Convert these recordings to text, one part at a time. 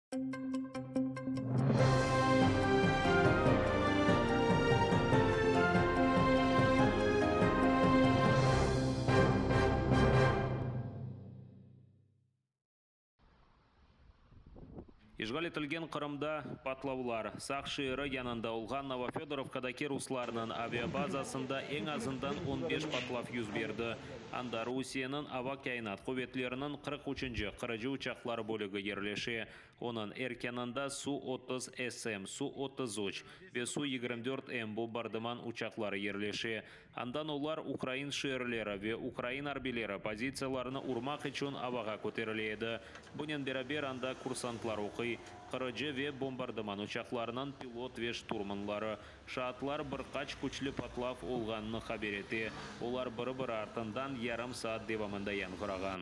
İşğal etilgen Qırımda patlavlar. Saq şeeri yanında olğan Novofödorovkadaki ruslarnıñ aviabazasında eñ azından on beş patlav yüz berdi. Anda Rusiyeniñ Ava kâinat quvetleriniñ 43-nci qırıcı uçaqlar bölügi yerleşe. Onıñ erkânında Su-30 SM, Su-33 ve Su-24M bombardıman uçaqları yerleşe. Andan olar ukrain şeerleri ve ukrain arbiyleri pozitsiyalarını urmaq içün avağa köterile edi. Bunen beraber anda kursantlar oquy, qırıcı ve bombardıman uçaqlarınıñ pilot ve şturmanları. Şaatlar bir qaç küçlü patlav olğanını haber ete. Olar biri-biri artından yarım saat devamında yañğırağan.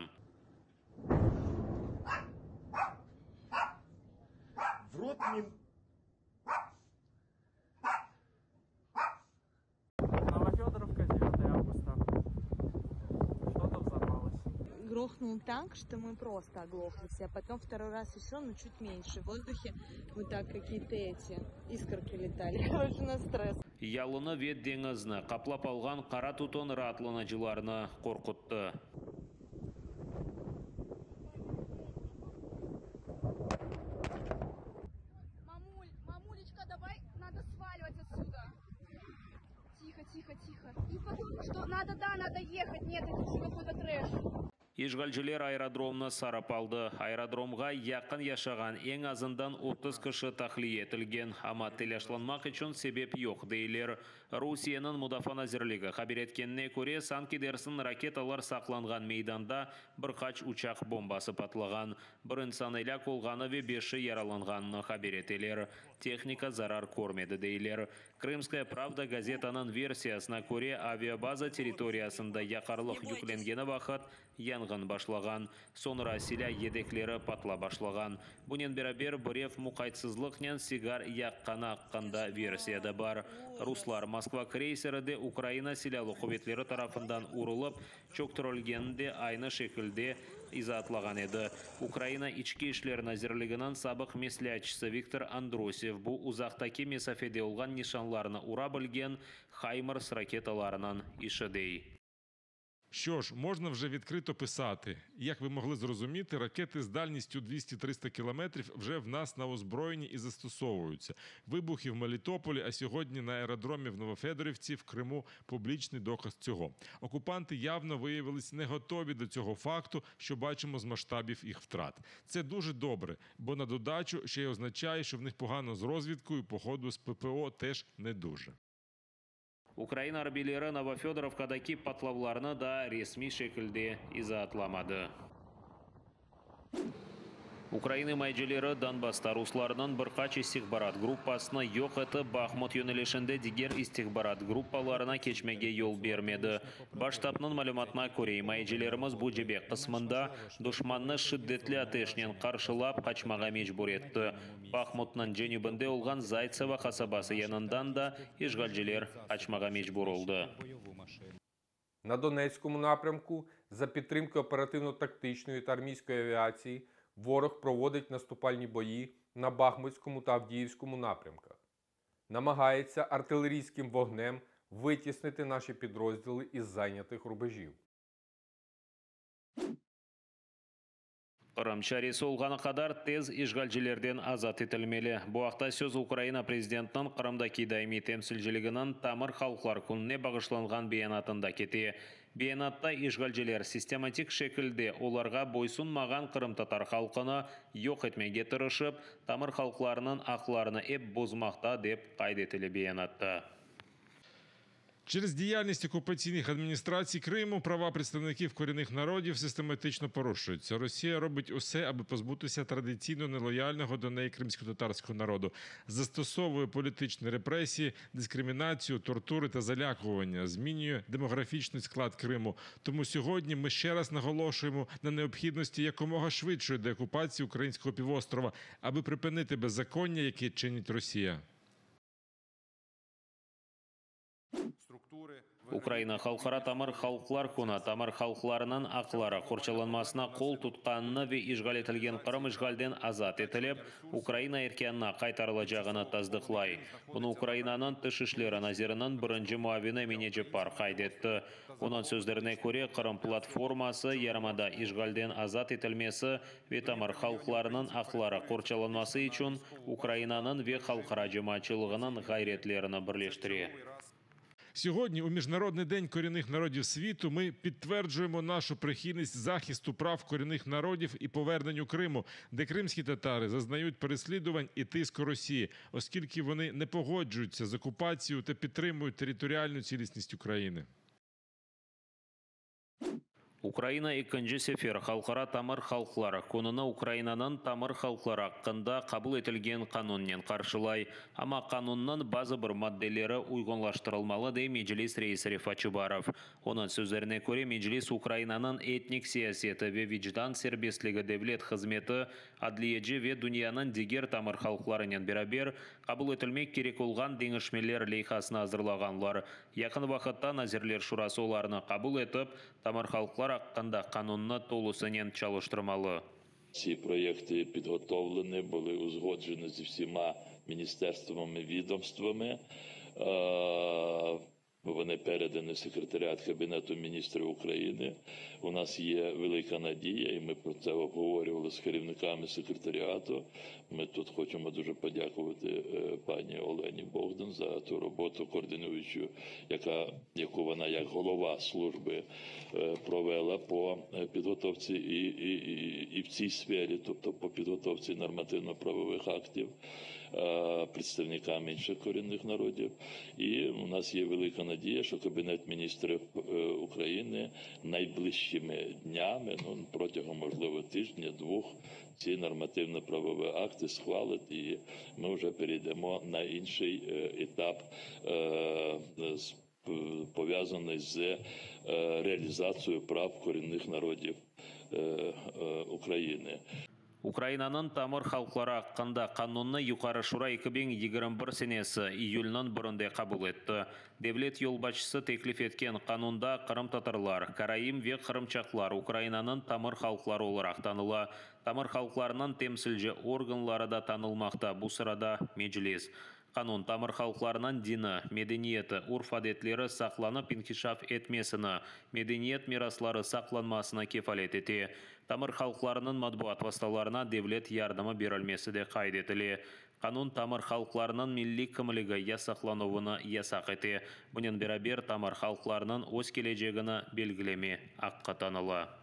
В рот не... Новофедоровка, 9 августа. Что-то взорвалось. Грохнул так, что мы просто оглохли все. А потом второй раз еще, но чуть меньше. В воздухе вот так какие-то эти искорки летали. Короче, на стресс. Yalını ve deñizni qaplap alğan qara tütün raatlanıcılarnı qorquttı. Мамуль, мамулечка, давай, надо сваливать отсюда. Тихо, тихо, тихо. И потом, что надо, да, надо ехать. Нет, это уже какой-то трэш. İşğalciler aerodromnı sarıp aldı. Aerodromğa yaqın yaşağan eñ azından 30 kişi tahliye etilgen, amma telâşlanmaq içün sebep yoq, deyler. Rusiyeniñ Mudafaa nazirligi haber etkenine köre, sanki dersiñ raketalar saqlanğan meydanda bir qaç uçaq bombası patlağan. Bir insan elâk olğanı ve beşi yaralanğanını haber eteler. Tehnika zarar körmedi, deyler. Krımskaya pravda gazetanıñ versiyasına köre, aviabaza territoriyasında yaqarlıq yüklengeni vaqıt yanğın başlağan. Soñra silâ yedekleri patlap başlağan. Bunen beraber birev muqaytsızlıqnen sigar yaqqanı aqqında versiya da bar. Ruslar Moskva kreyseri de Ukraina Silâlı quvetleri tarafından urulıp çöktürilgenini de aynı şekilde izaatlağan edi. Ukraina İçki işler nazirliginiñ sabıq mesleatçısı Viktor Andrusiv bu uzaqtaki mesafede olğan nişanlarnı ura bilgen Haymars raketalarınıñ işi dey. Що ж, можна вже відкрито писати. Як ви могли зрозуміти, ракети з дальністю 200-300 кілометрів вже в нас на озброєнні і застосовуються. Вибухи в Мелітополі, а сьогодні на аеродромі в Новофедорівці в Криму публічний доказ цього. Окупанти явно виявились не готові до цього факту, що бачимо з масштабів їх втрат. Це дуже добре, бо на додачу ще й означає, що в них погано з розвідкою, походу з ППО теж не дуже. Ukraina arbiyleri Novofödorovkadaki patlavlarnı da resmiy şekilde izaatlamadı. Ukraina imayecileri Donbassta ruslarnıñ bir qaç istihbarat gruppasını yoq etip, Bahmut yönelişinde diger istihbarat gruppalarına keçmege yol bermedi. Baş ştabnıñ malümatına köre, imayecilerimiz bu cebe qısmında duşmannı şiddetli ateşnen qarşılap, qaçmağa mecbur etti. Bahmutnıñ cenübinde olğan Zaytsevo qasabası yanından da işğalciler qaçmağa mecbur oldı. На Донецькому напрямку за підтримки оперативно-тактичної та армійської авіації ворог проводить наступальні бої на Бахмутському та Авдіївському напрямках. Намагається артилерійським вогнем витіснити наші підрозділи із зайнятих рубежів. Qırım çaresi olğanı qadar tez işğalcilerden azat etilmeli. Bu aqta söz Ukraina prezidentiniñ Qırımdaki daimiy temsilciliginiñ Tamır halqlar kününe bağışlanğan beyanatında kete. Beyanatta işğalciler sistematik şekilde olarğa boysunmağan qırımtatar halqını yoq etmege tırışıp, tamır halqlarınıñ aqlarını ep bozmaqta, dep qayd etile beyanatta. Через діяльність окупаційних адміністрацій Криму права представників корінних народів систематично порушуються. Росія робить усе, аби позбутися традиційно нелояльного до неї кримськотатарського народу, застосовує політичні репресії, дискримінацію, тортури та залякування, змінює демографічний склад Криму. Тому сьогодні ми ще раз наголошуємо на необхідності якомога швидшої деокупації українського півострова, аби припинити беззаконня, яке чинить Росія. Ukraina Halqara tamır halqlar künü tamır halqlarınıñ aqları qorçalanmasına qol tutqanını ve işğal etilgen Qırım işğalden azat etilip, Ukraina erkânına qaytarılacağını tasdıqlay. Bunı Ukrainanıñ Tış işleri naziriniñ birinci muavini Emine Ceppar qayd etti. Onıñ sözlerine köre, Qırım platforması yarımada işğalden azat etilmesi ve tamır halqlarınıñ aqları qorçalanması içün Ukrainanıñ ve halqara cemaatçılığınıñ ğayretlerini birleştire. Сьогодні, у Міжнародний день корінних народів світу, ми підтверджуємо нашу прихильність захисту прав корінних народів і поверненню Криму, де кримські татари зазнають переслідувань і тиску Росії, оскільки вони не погоджуються з окупацією та підтримують територіальну цілісність України. Ukraina ekinci sefer Halqara tamır halqlar kününi Ukrainanıñ tamır halqları aqqında qabul etilgen qanunnen qarşılay. Amma qanunnıñ bazı bir maddeleri uyğunlaştırılmalı, dey Meclis reisi Refat Çubarov. Onıñ sözlerine köre, Meclis Ukrainanıñ etnik siyaseti ve vicdan serbestligi devlet hızmeti, adliyeci ve dünyanıñ diger tamır halqlarınen beraber qabul etilmek kerek olğan deñişmeler leyhasını azırlağanlar. Yaqın vaqıtta Nazirler Şurası olarnı qabul etip, Tamır halqlar aqqında qanunnı tolusınen çalıştırmalı. Ці проєкти підготовлені, були узгоджені зі всіма міністерствами, відомствами. Вони передані в секретаріат Кабінету міністрів України. У нас є велика надія, і ми про це обговорювали з керівниками секретаріату. Ми тут хочемо дуже подякувати пані Олені Богдан за ту роботу координуючу, яка, яку вона як голова служби провела по підготовці і, і, і, і в цій сфері, тобто по підготовці нормативно-правових актів представникам інших корінних народів. І у нас є велика надія, що Кабінет міністрів України найближчими днями, ну протягом можливо тижня, двох, ці нормативно-правові акти схвалить, і ми вже перейдемо на інший етап, пов'язаний з реалізацією прав корінних народів України. Ukrainanıñ tamır halqları aqqında qanunnı Yuqarı Şura 2021 senesi iyülniñ birinde qabul etti. Devlet yolbaşçısı teklif etken qanunda qırımtatarlar, karaim ve qırımçaqlar Ukrainanıñ tamır halqları olaraq tanıla. Tamır halqlarınıñ temsilci organları da tanılmaqta, bu sırada Meclis. Qanun tamır halqlarınıñ dini, medeniyeti, urf-adetleri saqlanıp inkişaf etmesini, medeniyet mirasları saqlanmasını kefalet ete. Tamır halqlarınıñ matbuat vastalarına devlet yardımı berilmesi de qayd etile. Qanun tamır halqlarınıñ milliy kimligi yasaqlanuvını yasaq ete. Bunen beraber tamır halqlarınıñ öz kelecegini belgileme aqqı tanıla.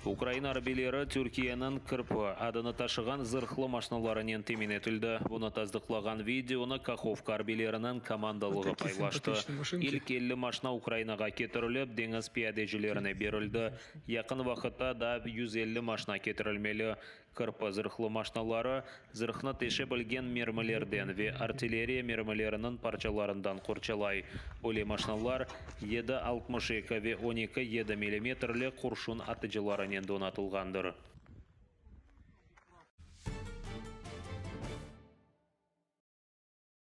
Ukraina arbiyleri Türkiyeniñ Kirpi adını taşığan zırhlı maşinalarınen temin etildi. Bunı tasdıqlağan videonı Kahovka arbiyleriniñ komandalığı paylaştı. İlk 50 maşina Ukrainağa ketirilip, deñiz piyadecilerine berildi. Yaqın vaqıtta daa 150 maşina ketirilmeli. Kirpi zırhlı maşinaları zırhnı teşe bilgen mermilerden ve artilleriya mermileriniñ parçalarından qorçalay. Böyle maşinalar 7,62 ve 12,7 millimetrli qurşun atıcılarınen donatılğandır.